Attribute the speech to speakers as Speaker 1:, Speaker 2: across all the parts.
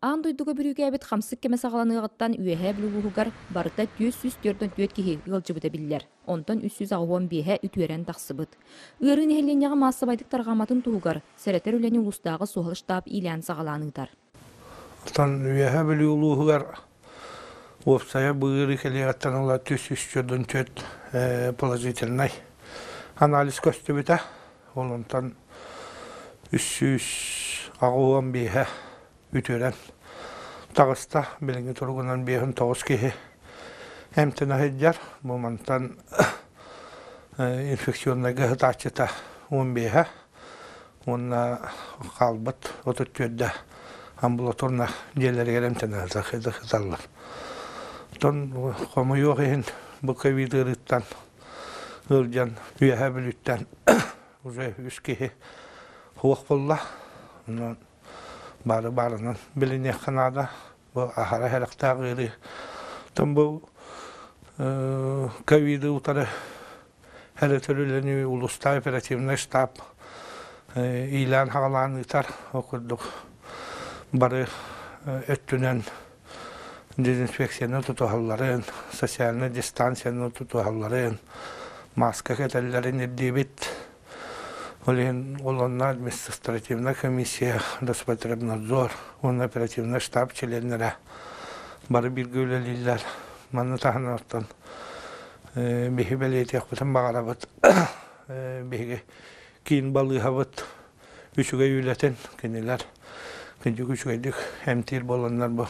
Speaker 1: Аан дойдуга бүрүүкээбит хамсык кэмэ саҕаланыаҕыттан Үөһээ Бүлүү улууһугар барыта 444 киһи ыалдьыбыта биллэр. Онтон 385-э үтүөрэн тахсыбыт. Ыарыы нэһилиэнньэҕэ маассабайдык тарҕамматын туһугар сэрэтэр үлэни улуустааҕы суһал штаб иилээн-саҕалаан ыытар.
Speaker 2: Оттон Үөһээ Бүлүү улууһугар уопсайа быыры кэлиэҕиттэн ыла 304 положительнай анализ көстүбүтэ. Ол онтон 385-э үтүөрэн таҕыста. Билиҥҥи туругунан 59 киһи эмтэнэ сылдьар. Бу мантан инфекционнайга сытааччыта 15-э уонна хаалбыт 34-дэ амбулаторно дьиэлэригэр эмтэнэ сыталлар. Оттон хомойуох иһин бу ковид ыарыыттан ыалдьан Үөһээ Бүлүүттэн уже үс киһи суох буолла. Онон бары баарынан билиниэххэ наада. Бу аһара сэрэхтээх ыарыы. Оттон бу ковиды утары эрэтэр үлэни улуустаах оперативнай штаб иилээн-хаҕалаан ыытар. Ол курдук бары өттүнэн дезинфекцияны тутуһалларын, социальнай дистанцияны тутуһалларын, мааска кэтэллэрин ирдиибит. Ол иһин ол онно административнай комиссия, Роспотребнадзор уонна оперативнай штаб чилиэннэрэ бары бииргэ үлэлииллэр. Манна таһынан оттон биһи бэлиэтиэхпитин баҕарабыт. Биһиги киин балыыһабыт үчүгэй үлэтин кинилэр кырдьык үчүгэйдик эмтиир буоланнар бу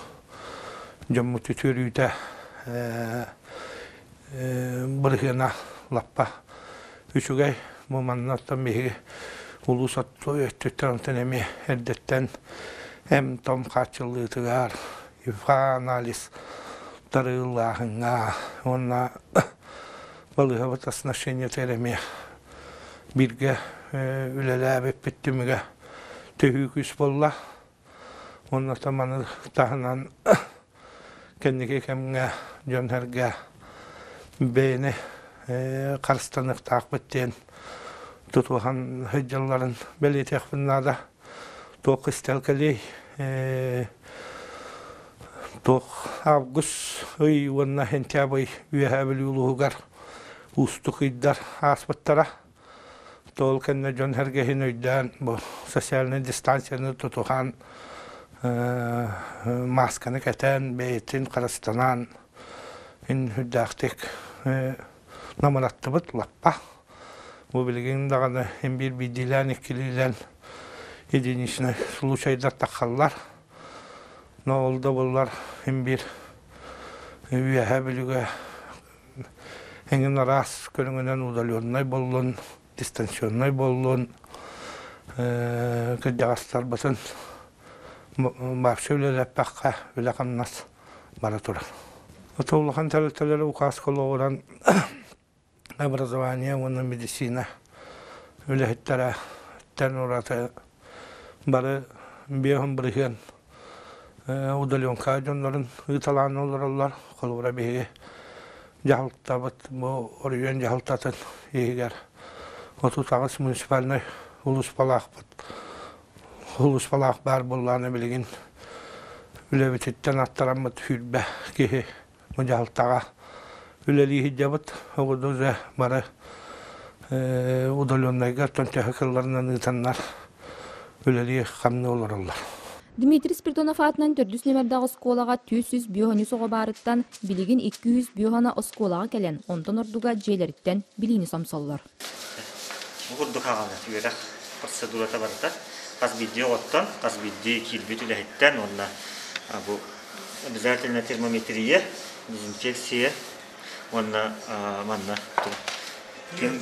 Speaker 2: дьоммут үтүөрүүтэ бырыһыана лаппа үчүгэй. Бу манна оттон биһиги улуус өттүттэн онтон эмиэ эрдэттэн эм-том хааччыллыытыгар ИФА анализ тарыылааһыҥҥа уонна балыыһабыт оснащениетыгар эмиэ бииргэ үлэлээбиппит түмүгэ төһүү күүс буолла. Уонна маны таһынан кэнники кэмҥэ дьон-сэргэ бэйэни харыстаныахтаахпыт диэн тутуһан сылдьалларын бэлиэтиэхпин наада. Туох кистэл кэлиэй, туох август ый уонна сентябрь Үөһээ Бүлүү улууһугар уустук ыйдар ааспыттара. Ол кэннэ дьон сэргэһин өйдөөн бу социальнай дистанцияны тутуһан маасканы кэтэн бэйэтин харыстанан ин үрдээхтик намыраттыбыт лаппа. Бу билигин даҕаны ин биир биирдиилээн иккилиилээн единичный случайдар таххаллар. Но ол да буоллар ин биир Үөһээ Бүлүүгэ эҥин араас көрүҥүнэн удаленнай буоллун, дистанционнай буоллун, кырдьаҕастарбытын вообще үлэлэппэххэ үлэ-хамнас бара турар. Ото улахан тэрилтэлэри указка олоҕуран образование уонна медицина үлэһиттэрэ тэн ураты бары биэһин бырыһыан удаленка дьоннорун ыыталаан олороллор. Холобура биһиги дьаһалтабыт бу оройуон дьаһалтатын иһигэр 38 муниципальнай улууспалаахпыт. Улууспалаах баар буоллаҕына билигин үлэбититтэн аттараммыт сүүрбэ киһи Бу дьаһалтаҕа үлэлии сылдьабыт. Ол уже бары удаленнайга оттон төһө кылларынан ыытаннар үлэлии хамныы олороллор.
Speaker 1: Дмитрий Спиридонов аатынан төрдүс нүөмэрдээх оскуолаҕа 453 оҕо баарыттан билигин 205 оскуолаҕа кэлэн, онтон ордуга дьиэлэриттэн билиини сомсоллор.
Speaker 3: Бу курдук аҕалар үөрэх процедурата барыта хас биирдии оҕоттон, хас биирдии киирбит үлэһиттэн уонна бу обязательно термометрия, дезинфекция уонна манна ким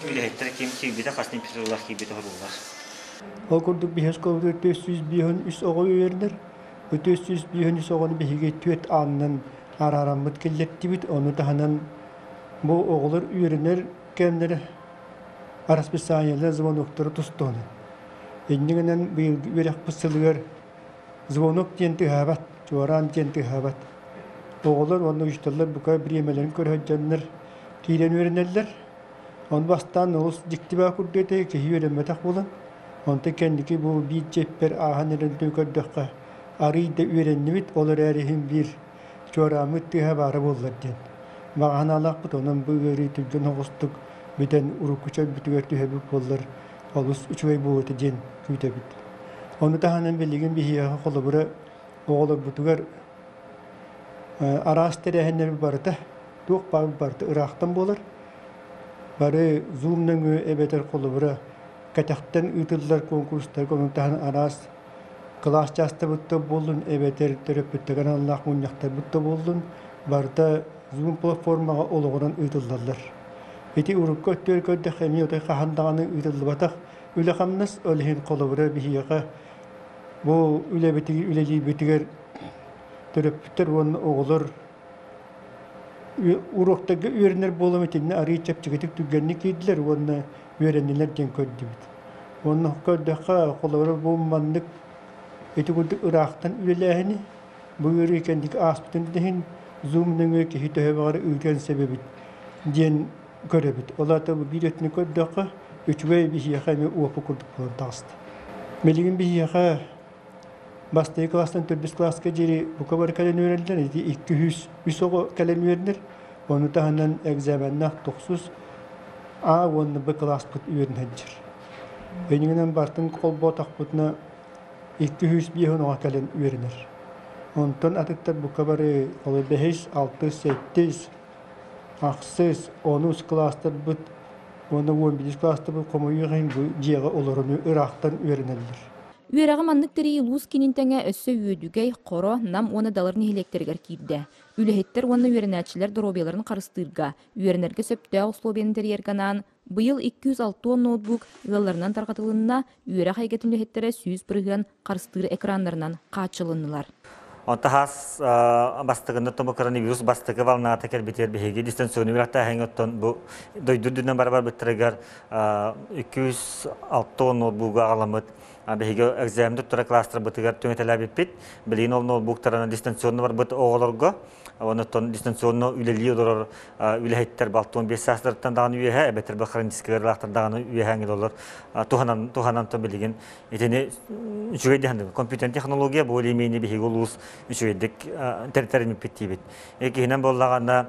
Speaker 3: үлэһиттэр ким киирбитэ, хас температуралаах киирбитэ хоруллар.
Speaker 4: Ол курдук биһи оскуолабытыгар 453 оҕо үөрэнэр. Бу 453 оҕону биһиги түөрт аанынан араараммыт киллэртибит. Ону таһынан бу оҕолор үөрэнэр кэмнэрэ расписаниелар, звоноктары тустуонун. Инньэ гынан быйылгы үөрэхпит сылыгар звонок диэн тыаһаабат, чуораан диэн тыаһаабат. Оҕолор уонна учууталлар бука бириэмэлэрин көрө сылдьаннар киирэн үөрэнэллэр. Ону бастаан олус дьикти баа курдук этэ, киһи үөрэммэтэх буолан. Онтон кэнники бу биир чиэппэр ааһан эрэн көрдөххө, Арыый да үөрэннибит, ол эрээри иһин биир чуорааммыт тыаһа баара буоллар диэн. Баҕа санаалаахпыт, онон бу ыарыы түргэн оҕустук бүтэн урукку чөлбүтүгэр түһэбит буоллар олус үчүгэй буолуо этэ диэн күүтэбит. Ону таһынан билигин биһиэхэ холобура оҕолорбутугар араас тэрээһиннэр барыта туох баар барыта ыраахтан буолар. Бары Zoom нөҥүө эбэтэр холобура кэтэхтэн ыытыллар куонкурустарга ону таһынан араас кылаас чаастабыт да буоллун эбэтэр төрөппүттэргэ аналлаах мунньахтарбыт да буоллун барыта Zoom платформаҕа олоҕуран ыытыллаллар. Ити урукку өттүгэр көрдөххө эмиэ отой хаһан даҕаны ыытыллыбатах үлэ-хамнас, ол иһин холобура биһиэхэ бу үлэбитигэр үлэлиирбитигэр төрөппүттэр уонна оҕолор уруоктарга үөрэнэр буолан итиннэ арыый чэпчэкитик түргэнник киирдилэр уонна үөрэннилэр диэн көрдүбүт. Уонна көрдөххө, холобура бу маннык ити курдук ыраахтан үлэлээһини бу ыарыы кэнники ааспытын да иһин Zoom нөҥүө киһи төһө баҕарар ыытыан сөп эбит диэн көрөбүт. Ол аата бу биир өттүнэн көрдөххө, үчүгэй биһиэхэ эмиэ уопут курдук буолан таҕыста. Билигин биһиэхэ бастакы класстан төрдүс класска диэри бука бары кэлэн үөрэллэр, ити 203 оҕо кэлэн үөрэнэр. Ону таһынан экзаменнаах тохсус А уонна Б класспыт үөрэнэ сылдьар. Эйигинэн бартын холбоотохпутуна 205 оҕо кэлэн үөрэнэр. Онтон атыттар бука бары ол бэһис, алтыс, сэттис, ахсыс, онус класстарбыт уонна 11 класстарбыт хомойуох иһин бу дьиэҕэ олорону ыраахтан үөрэнэллэр.
Speaker 1: Үөрэҕи маннык тэрийии улуус киинин тэҥэ өссө Үөдүгэй, Хоро, Нам уонна Далыр нэһилиэктэригэр киирдэ. Үлэһиттэр уонна үөрэнээччилэр доруобуйаларын харыстыырга, үөрэнэргэ сөптөөх условияны тэрийэргэ анаан быйыл 260 ноутбук ыалларынан тарҕатылынна, үөрэх эйгэтин үлэһиттэрэ 100% харыстыыр экраннарынан хааччылыннылар.
Speaker 3: Онто хас бастыгында тому коронавирус бастакы волната кэлбитигэр биһиги дистанционный үөрэхтээһиҥҥэ оттон бу дойду үрдүнэн бара барбыттарыгар 260 ноутбугу аҕаламмыт биһиги экзамен туттара кластербытыгар түҥэтэлээбиппит. Билигин ол ноутбуктарынан дистанционно барбыт оҕолорго, онон дистанционно үлэлии олорор үлэһиттэр 65 саастарыттан даҕаны үөһэ, эбэтэр бу хроническай ыарыылаахтар даҕаны үөһээҥҥи олор туһанан туһанан билигин итини үчүгэй диһанныгы компьютерный технология бу лимиини биһиги улуус үчүгэйдик тэритэриниппит диибит. Иккиһинэн буоллаҕына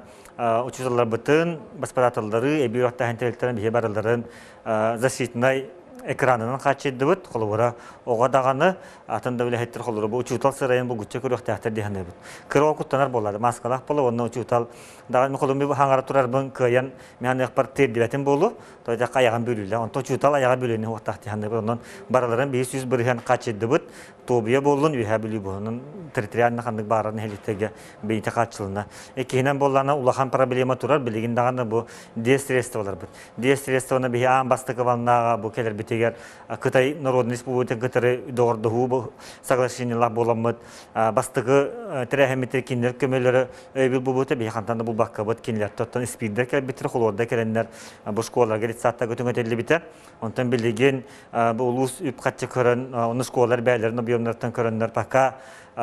Speaker 3: учууталларбытын, баспарааталлары, эбии үөрэхтээһин тэрилтэлэрин биһи барыларын защитнай экранынан хааччыйдыбыт. Холобура, оҕо даҕаны, атын да үлэһиттэр холобура, бу учуутал сырайын булгуччу көрүөхтээхтэр дии саныыбыт. Кыра оҕо куттанар буоллар, мааскалаах буолла уонна учуутал даҕаны холобура хаҥара турарбын кыайан миһаныахпар тиэрдибэтим буолуо, то это айаҕын бүлүүлэ. Онтон учуутал айаҕа бүлүүнү уохтаах дии саныыбыт. Онон барыларын биир 100% хааччыйдыбыт. Туобуйа буоллун, Үөһээ Бүлүү буоллун, территориально ханнык баарар нэһилиэктэргэ бэйэтэ хааччылына. Иккиһинэн буоллаҕына улахан проблема турар, билигин даҕаны бу средстволарбыт. Средствоны биһи аан бастакы волнаҕа бу кэлэрбитигэр Кытай Народнай Республикатын кытары доҕордоһуу соглашениелаах буоламмыт бастакы тэрээһиммитигэр кинилэр көмөлөрө өйөбүл буолбута биһи хантан да булбаккабыт кинилэртэн оттон испиирдэр кэлбиттэр холуорда кэлэннэр бу школаларга детсадтарга түҥэтиллибитэ онтон билигин бу улуус үп-харчы көрөн ону школалар бэйэлэрин объемнарыттан көрөннөр пока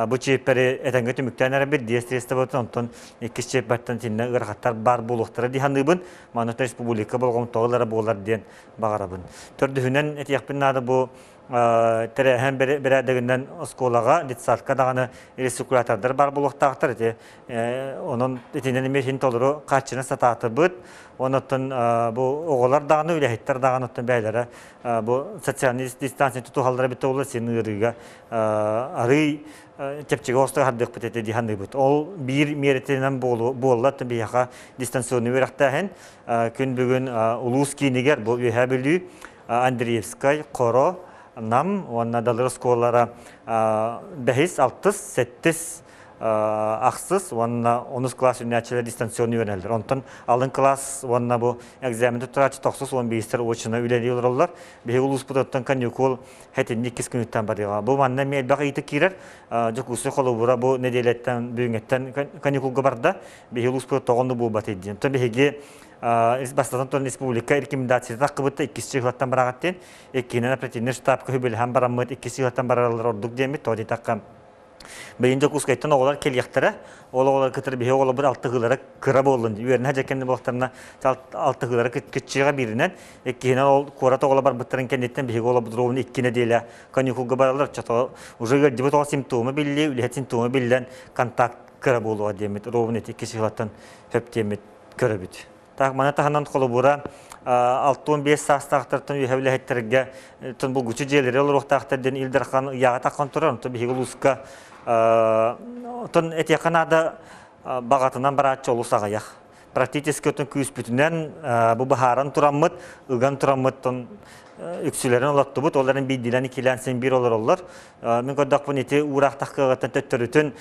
Speaker 3: бу чиэппэри этэҥҥэ түмүктээн эрэбит диэс средствобытын онтон иккис чиэппэртэн итиннэ ыарахаттар баар буолуохтара дии саныыбын манна республика болҕомтоҕо буолар диэн баҕарабын төрдүһүнэн этиэхпин наада бу тэрээһин бэрээдэгинэн оскуолаҕа детсадка даҕаны рециркулятордар баар буолуохтаахтар ити онон итинэн эмиэ иһин толору хааччына сатаатыбыт онон бу оҕолор даҕаны үлэһиттэр даҕаны оттон бэйэлэрэ бу социальный дистанция тутуһаллара эбитэ буоллар син ыарыыга арыый чэпчэки оҕустук аһардыахпыт этэ дии саныыбыт. Ол биир миэрэтинэн буолла биһиэхэ дистанционный үөрэхтээһин күн бүгүн улуус киинигэр бу Үөһээ Бүлүү Андреевскай, Хоро, Нам уонна Далыр оскуолалара бэһис, алтыс, сэттис, ахсыс уонна онус класс үүнээччилэр дистанционно үөрэнэллэр. Онтон алын класс уонна бу экзамен туттарааччы тохсус уон биэстэр очно үлэлии олороллор. Биһиги улууспутуттан каникул хэтинни иккис күнүттэн барыаҕа. Бу манна эмиэ элбэх ыйытык киирэр. Дьокуускай холобура бу нэдиэлэттэн бүгүҥҥэттэн каникулга барда. Биһиги улууспут тоҕо онну буолбатый диэн. Онтон биһиги бастатан туран республика рекомендацията таххыбыта иккис чыһылаттан бараҕат диэн. Иккиһинэн оперативный штабка хүбүлэһэн бараммыт иккис чыһылаттан бараллар ордук диэммит. Тоҕо диэтэххэ. Билигин Дьокуускайтан оҕолор кэлиэхтэрэ. Ол оҕолор кытары биһи оҕолорбут алтыһыылара кыра буоллун. Үөрэнэ сылдьар кэмнэ буоллахтарына алтыһыылара кыччыаҕа бииринэн. Иккиһинэн ол куорат оҕолор барбыттарын кэнниттэн биһиги оҕолорбут ровно 2 нэдиэлэ каникулга бараллар. Чото уже ыалдьыбыт оҕо симптома биллиэ, үлэһит симптома биллэн контакт кыра буолуоҕа диэммит ровно ити икки сылаттан сөп диэммит көрөбүт. Так, маны таһынан холобура 65 саастаахтартан үөһэ үлэһиттэргэ тон булгуччу дьиэлэри олоруохтаахтар диэн Ил Дархан ыйааҕа таххан турар. Онтон биһиги улууска отон этиэххэ наада баҕатынан барааччы олус аҕыйах. Практически отон күүспүтүнэн бу баһааран тураммыт, ыган тураммыт тон үксүлэрин олоттубут, ол эрэн биирдиилээн иккилээн син биир олороллор. Мин көрдөхпүн ити уураахтах кыаҕыттан төттөрүтүн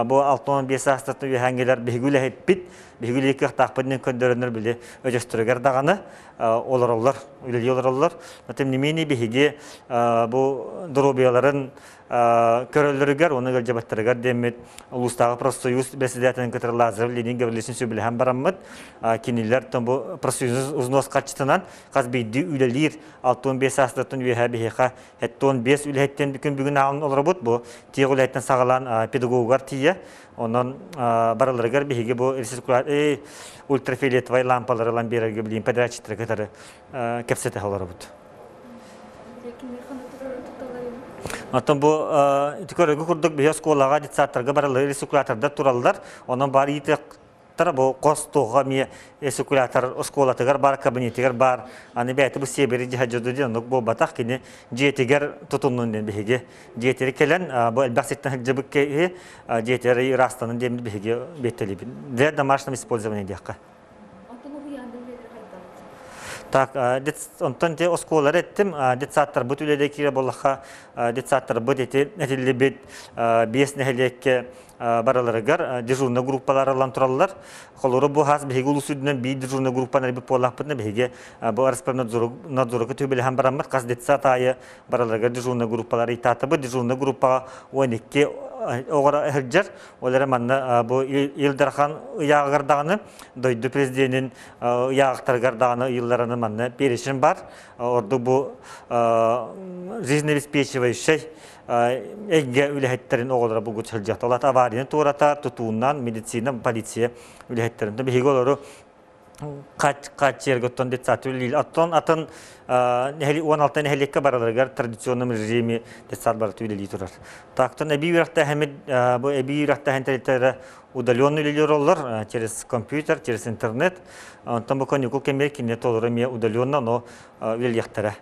Speaker 3: бу 65 саастартан үөһээҥҥилэр биһиги үлэһиппит, биһиги үлэлиир кыахтаахпыт диэн көрдөрөннөр били өдьөстөрүгэр даҕаны олороллор, үлэлии олороллор. Но тем не менее биһиги бу доруобуйаларын көрөллөрүгэр уонна ыалдьыбаттарыгар диэммит улуустааҕы профсоюз председателин кытары Лазарев Леонид Гаврильевич сөбүлэһэн бараммыт кинилэр бу профсоюз узнос харчытынан хас биирдии үлэлиир 65 саастартан үөһэ биһиэхэ 75 үлэһиттэн күн бүгүн ааҕан олоробут бу тиэх үлэһиттэн саҕалаан педагогугар тиийэ онон барыларыгар биһиги бу ультрафиолетовай лампалары ылан биэрэргэ билигин подрядчиктары кытары кэпсэтэ олоробут. Оттон бу көрөргө курдук биһи оскуолаҕа детсадтарга бараллар рециркулятордар тураллар. Онон баар иитиэхтэр бу хос туоҕа эмиэ рециркулятор оскуолатыгар бар, кабинетигэр бар. Аны бэйэтэ бу сиэбэри дьаһадьыды диэн оннук буолбатах. Кини дьиэтигэр тутуннун диэн биһиги дьиэтигэр кэлэн бу элбэх сиртэн сылдьыбыт киһи дьиэтигэр ыраастанын диэн биһиги биэртэлиибит. Для домашнего использования диэххэ. Так, онтон те оскуолалар эттим, детсадтарбыт үлэлэ киирэ буоллахха, детсадтарбыт эти этиллибит биэс нэһилиэккэ бараларыгар дежурный группалар ылан тураллар. Холору бу хас биһиги улус үрдүнэн биир дежурный группаны бит буоллахпытына биһиги бу Роспотребнадзорга түбэлэһэн бараммыт хас детсад аайы бараларыгар дежурный группалар ыйтаатыбыт. Дежурный группаҕа 12 оҕо сылдьар. Ол эрэ манна бу Ил Дархан ыйааҕыгар даҕаны, дойду президенин ыйааҕыктарыгар даҕаны ыйыллараны манна перечень бар. Ордук бу жизнеобеспечивающай эйгэ үлэһиттэрин оҕолоро булгут сылдьыахта. Ол аварияны туората, тутуунан, медицина, полиция үлэһиттэрин. Биһиги олору хааччыйарга оттон детсад үлэлиир. Оттон атын 16 нэһилиэккэ бараларыгар традиционном режиме детсад барыта үлэлии турар. Тактан эбии үөрэхтээһиммит бу эбии үөрэхтээһин тэрилтэлэрэ удаленно үлэлиир оллор через компьютер, через интернет. Онтон бу каникул кэмигэр кинилэр толору эмиэ удаленно, но үлэлиэхтэрэ.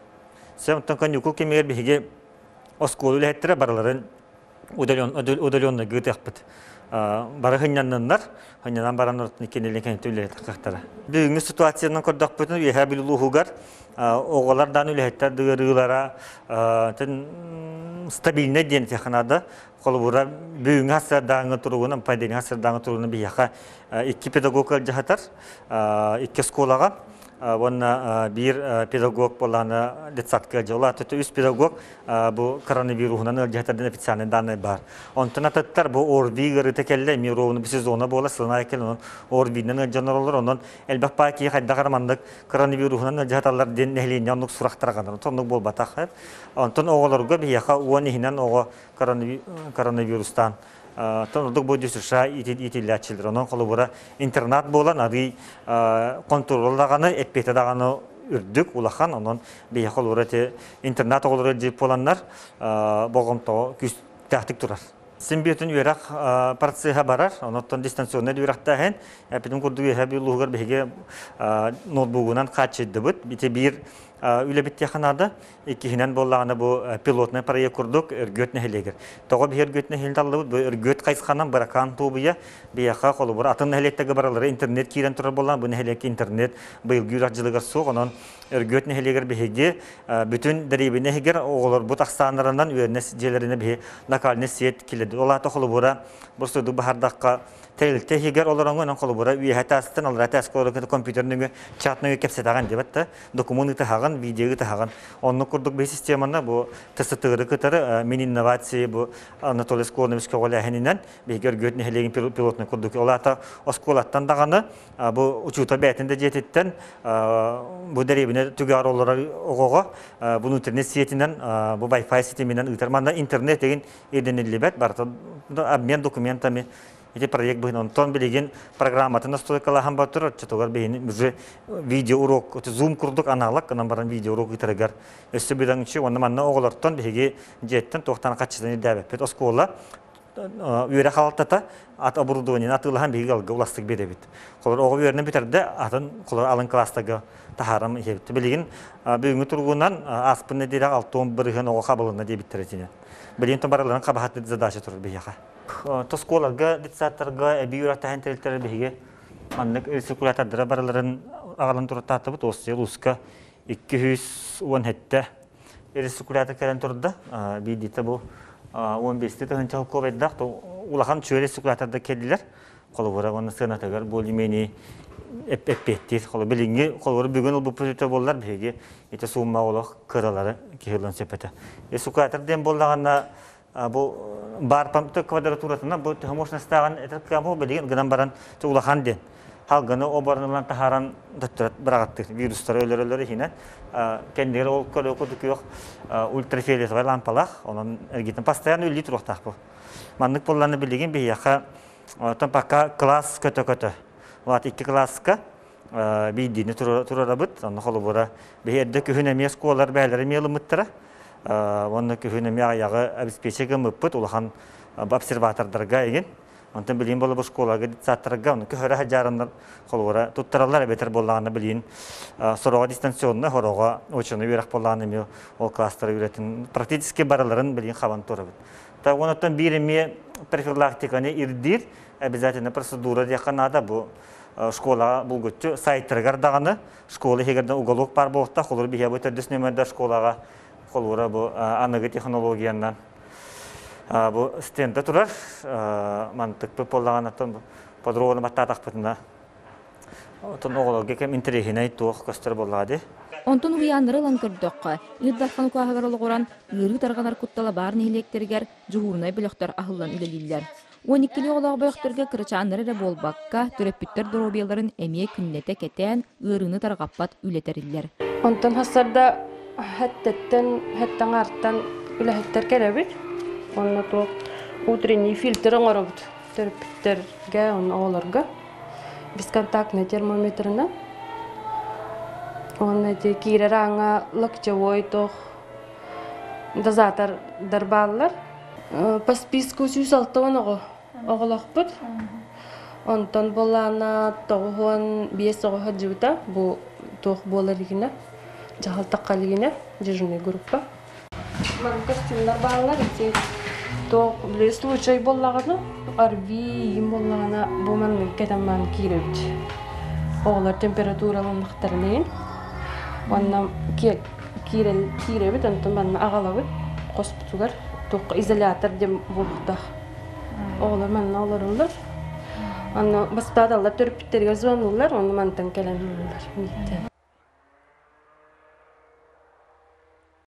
Speaker 3: Онтон каникул кэмигэр биһиги оскуола үлэһиттэрэ барыларын удаленно гытыахпыт. Бары хынньанныннар, хынньанан баран кинилин кэннитэ үлэлэтэх Бүгүҥҥү ситуациянан көрдөхпүтүнэ Үөһээ Бүлүү улууһугар оҕолор даан үлэһиттэр ыарыылара стабильнай диэн этиэххэ наада. Холобура, бүгүҥҥү сарсыардааҥҥы туругунан, понедельник сарсыардааҥҥы туругунан биһиэхэ икки педагог ыалдьыһатар, икки оскуолаҕа уонна биир педагог буоллаҕына детсадка ыалдьар. Ол аата үс педагог бу коронавируһунан ыалдьыһатар официальный данные баар. Онтон атыттар бу ОРВИ ыарыыта кэллэ, эмиэ ровно сезона буола, сылын аайы кэлэн онон ОРВИ-нэн ыалдьан олороллор, онон элбэх баа киһи хайдах эрэ маннык коронавируһунан ыалдьыһаталлар диэн нэһилиэнньэ оннук сурах тарҕанар. Онтон оннук буолбатах. Онтон оҕолорго биһиэхэ уон иһинэн оҕо коронавирустаан Оттон ордук бу США иитиллээччилэр. Онон холобура интернат буолан арый контрол даҕаны, эппиэтэ даҕаны үрдүк, улахан. Онон биһиэхэ холобура ити интернат оҕолоро дьип буоланнар болҕомтоҕо күүстээхтик турар. Син бүтүн үөрэх процеһа барар. Онон дистанционнай үөрэхтээһин эппитим курдук үөһэ улууһугар биһиги ноутбугунан хааччыйдыбыт. Ити биир үлэбит диэххэ наада. Иккиһинэн буоллаҕына бу пилотный проект курдук Өргүөт нэһилиэгэр. Тоҕо биһи Өргүөт нэһилиэгин таллыбыт? Бу Өргүөт хайысханан Быракаан Туобуйа биһиэхэ холобур атын нэһилиэктэргэ баралара интернет киирэн турар буоллаҕына бу нэһилиэккэ интернет быйылгы үөрэх дьылыгар суох. Онон Өргүөт нэһилиэгэр биһиги бүтүн дэриэбинэ иһигэр оҕолорбут ахсааннарынан үөрэнэ дьиэлэринэ биһи локальный сет киллэрдибит. Ол аата холобура бу суду баһардахха тэрилтэ иһигэр олороҥҥун онон холобура үөһэ таастан аллара тааска олорон компьютер нөҥүө чат нөҥүө кэпсэтэҕин диэбэт да докумуон ыытаһаҕын. Ытаһаҕын, видео ытаһаҕын. Оннук курдук бу системаны бу ТСТ-ры кытары мин-инновации бу Анатолий Склонович көҕүлээһининэн биһиги Өргүөт нэһилиэгин пилотный курдук. Ол аата оскуолаттан даҕаны бу учуутал бэйэтин да дьиэтиттэн бу дэриэбинэ түгэҕэр олорор оҕоҕо бу интернет сиэтинэн бу Wi-Fi ситиминэн ыытар. Манна интернет деген ирдэниллибэт, барыта обмен документами ити проект быһын. Онтон билигин программатын настройкалаһан бар турар, оччотугар биһини уже видео урок, Zoom курдук аналог гынан баран видео урок ыытарыгар өссө бүдаҥчы уонна манна оҕолортон биһиги дьиэттэн туохтан хаччытын ирдээбэппит. Оскуола үөрэх халалтата ат оборудованиены атыылаһан биһиги алга уластык биэрэбит. Холор оҕо үөрэнэн бүтэрдэ, атын холор алын класстарга таһааран иһэбит. Билигин бүгүҥҥү туругунан ааспын нэдиэлэ 61% оҕо хабылынна диэбиттэр этинэ. Билигин то барыларын хабахат задача турар биһиэхэ. Тоскуоларга, детсадтарга эбии үөрэхтээһин тэрилтэлэр биһиги маннык рециркулятордара барыларын аҕалан тураттаатыбыт. Осия улууска 217 рециркулятор кэлэн турда. Биирдиитэ бу 15 тыһыынча холкуобайдаах улахан чүө рециркулятордар кэллилэр. Холобура уонна сыанатыгар более-менее эппиэттиир. Холобура билиҥҥи холобура бүгүн ылбыппыт үтэ буоллар биһиги ити суумма олох кыралары киһи ылан сөп этэ. Рециркулятор диэн буоллаҕына бу бар квадратуратынан бу төһө мощностааҕын этэр кыаму билигин гынан баран улахан диэн халганы оборонунан таһааран төттөрөт быраҕаттыыр вирустары өлөрөлөр иһинэн кэннигэр ол көрө курдук күөх ультрафиолетовай лампалаах онон эргитин постоянно үллүү туруохтаах бу маннык буолланы билигин биһиэхэ оттон пока класс көтө-көтө вот икки класска биирдиини турарабыт онно холобура биһи эрдэ күһүн эмиэ оскуолалар бээлэрэ эмиэ ылыммыттара уонна күһүн эмиэ аҕыйаҕы обеспечие гыммыппыт улахан обсерватордарга игин онтон билигин буола бу школага детсадтарга ону көһөрө сылдьаарыннар холобура туттараллар эбэтэр буоллаҕына билигин сороҕо дистанционно сороҕо очно үөрэх буоллаҕына эмиэ ол класстары үөрэтин практически барыларын билигин хабан турабыт онтон биир эмиэ профилактиканы ирдиир обязательно процедура диэххэ наада бу школаҕа булгуччу сайтарыгар даҕаны школа иһигэр уголок баар буолуохтаах холобур биһиэхэ бу төрдүс нүөмэрдэр школаҕа холобура бу аныгы технологиянан бу стендэ турар мантыкпыт буоллаҕына подробно баттаатахпытына отон оҕолорго кэм интэриэһинэй туох көстөр буоллаҕа дии.
Speaker 1: Онтон уһуйааннары ылан көрдөххө, Ил Дархан укааһыгар олоҕуран, ыарыы тарҕанар куттала баар нэһилиэктэригэр дьуһуурунай бөлөхтөр аһыллан үлэлииллэр. 12 оҕолоох бөлөхтөргө кырачааннар эрэ буолбакка, төрөппүттэр доруобуйаларын эмиэ күннэтэ кэтээн, ыарыыны тарҕаппат үлэ тэриллэр.
Speaker 5: Онтон хассарда хэттеттен хэттэн артан үлэһиттэр кэлэбит. Онно туох утренний фильтр оҥоробут төрөппүттэргэ, онно оҕолорго бесконтактный термометрынан. Уонна ити киирэр ааҥҥа локтевой туох дозатор бааллар. По списку 160 оҕо оҕолоохпут. Онтон буоллаҕына 95 оҕо сылдьыбыта бу туох буолар игинэ, дьаһалтахха илигинэ дежурный группа. Манна костюмнар бааллар ити туох били случай буоллаҕына ОРВИ им буоллаҕына бу маннык кэтэн киирэбит. Оҕолор температураланнахтарына уонна киирэбит онтон манна аҕалабыт хоспутугар туох изолятор диэн буолуохтаах. Оҕолор манна олороллор. Онно бастааталлар төрөппүттэригэр звоннуллар, онно мантан кэлэн ылаллар мииттэн.